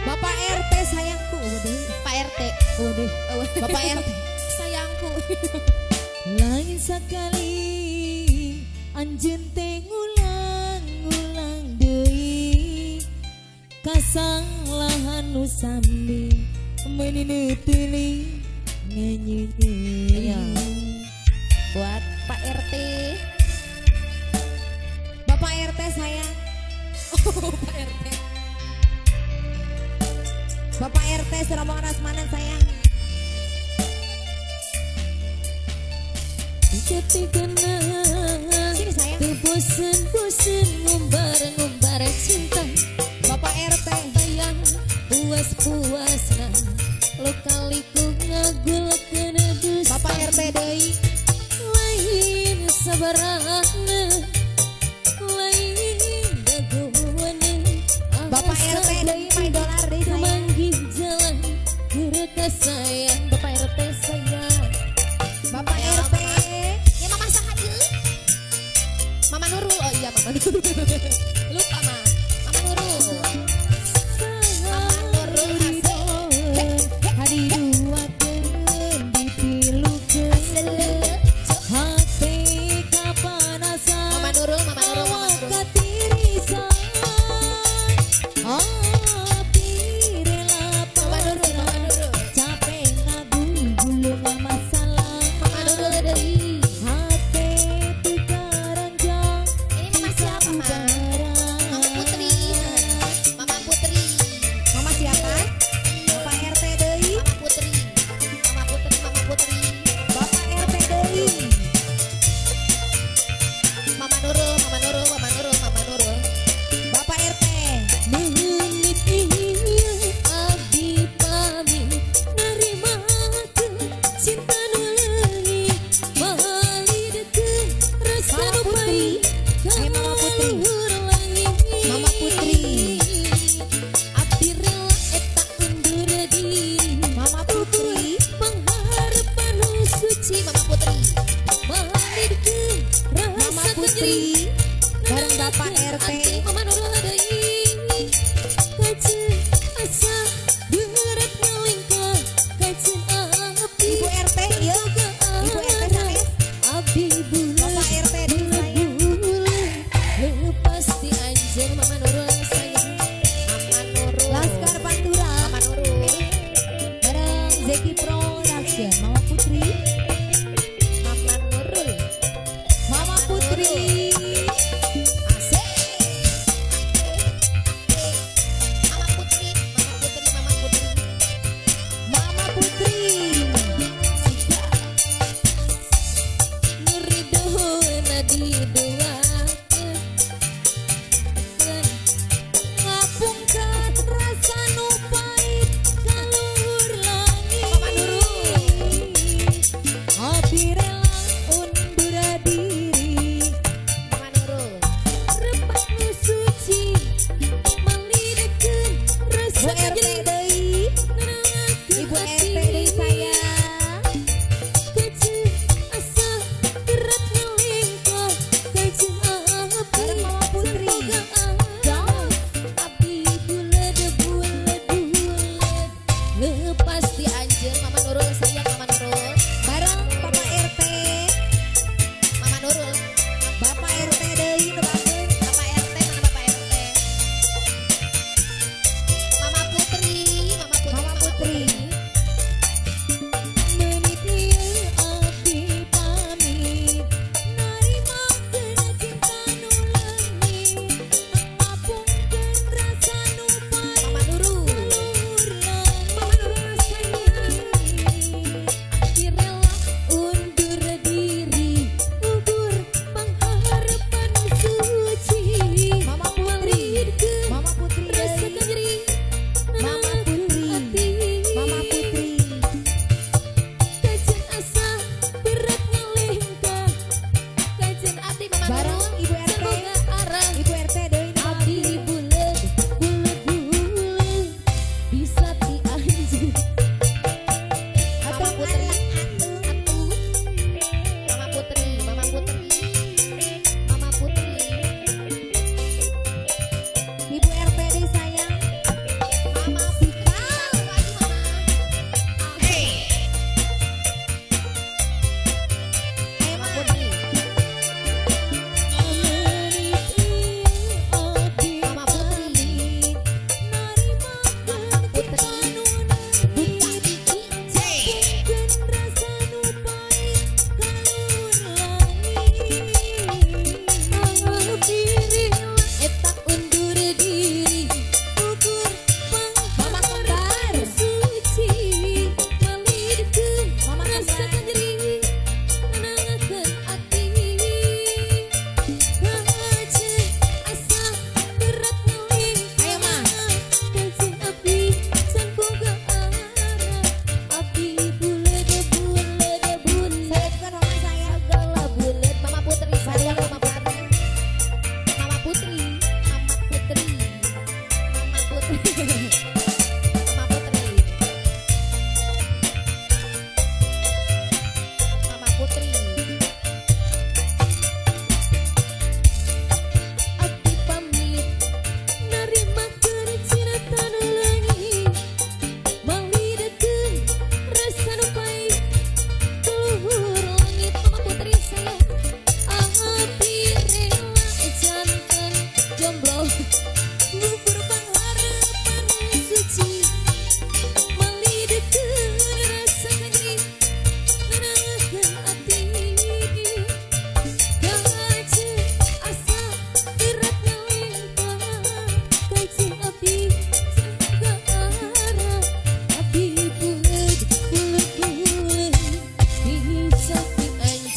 Bapak RT sayangku. Waduh. Pak RT. Waduh. Bapak RT sayangku. Lain sekali anjeun teh ngulang-ngulang deui kasalahan nu sami meuni teuing nyanyi. Iya. Buat Pak RT. Bapak RT sayang. Oh, Pak RT. Bapak RT serombongan Rasmanan sayang. Jati kenang. Sini sayang. Teu bosen-bosen ngumbar-ngumbar cinta. Bapak RT. Bayang puas-puasna lokaliku ngagulakeun dusta. Bapak RT deui. Lain sabarana, lain dagoana. Bapak RT deui, my dolar deui sayang. Kemanggih jalan keur sayang. Bapak RT sayang. Bapak RT. Ya, Mama saha ieu? Mama Nurul. Oh iya, Mama Nurul. Lupa mah. Mama Nurul. Mama Nurul asik. Hari duakeun ditilukeun hate kapanasan. Mama Nurul, Mama Nurul, Mama Nurul. Katirisan abdi rela. Mama Nurul, Mama Nurul. Capek ngagulung masalah. Mama Nurul deui. Hate teu karanjang. Ini Mama siapa, Ma? Mama Putri. Mama Putri. Mama siapa? Bapak RT deui. Mama Putri. Mama Putri, Mama Putri. Bapak RT deui. Mama Nurul, Mama Nurul, Mama Nurul, Mama Nurul. Bapak RT. Menit ieu abdi pamit narimakeun cinta nu leungit malidkeun rasa Mama nu Putri. pahit. Eh, Mama Putri. Kaluhur langit. Mama Putri. Abdi rela eta undur diri. Mama Putri. Pengharapan nu suci. Mama Putri. Malidkeun Mama rasa Putri. Bareng Bapak RT. Mama Nurul deui. Kaceun asa berat ngalingkah kaceun api. Ibu RT ieu. Ibu RT sanes. Abdi Bapak RT deui sayang. lepas di anjeun. Mama Nurul sayang. Mama Nurul. Laskar Pantura. Mama Nurul. Bareng Zeki Production. Mama Putri. Mama Nurul. Mama Putri.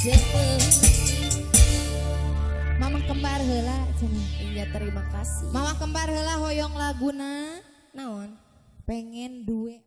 cepet. Mama kembar heula cenah. Iya, terima kasih. Mama kembar heula hoyong laguna Naon? Pengen duwe.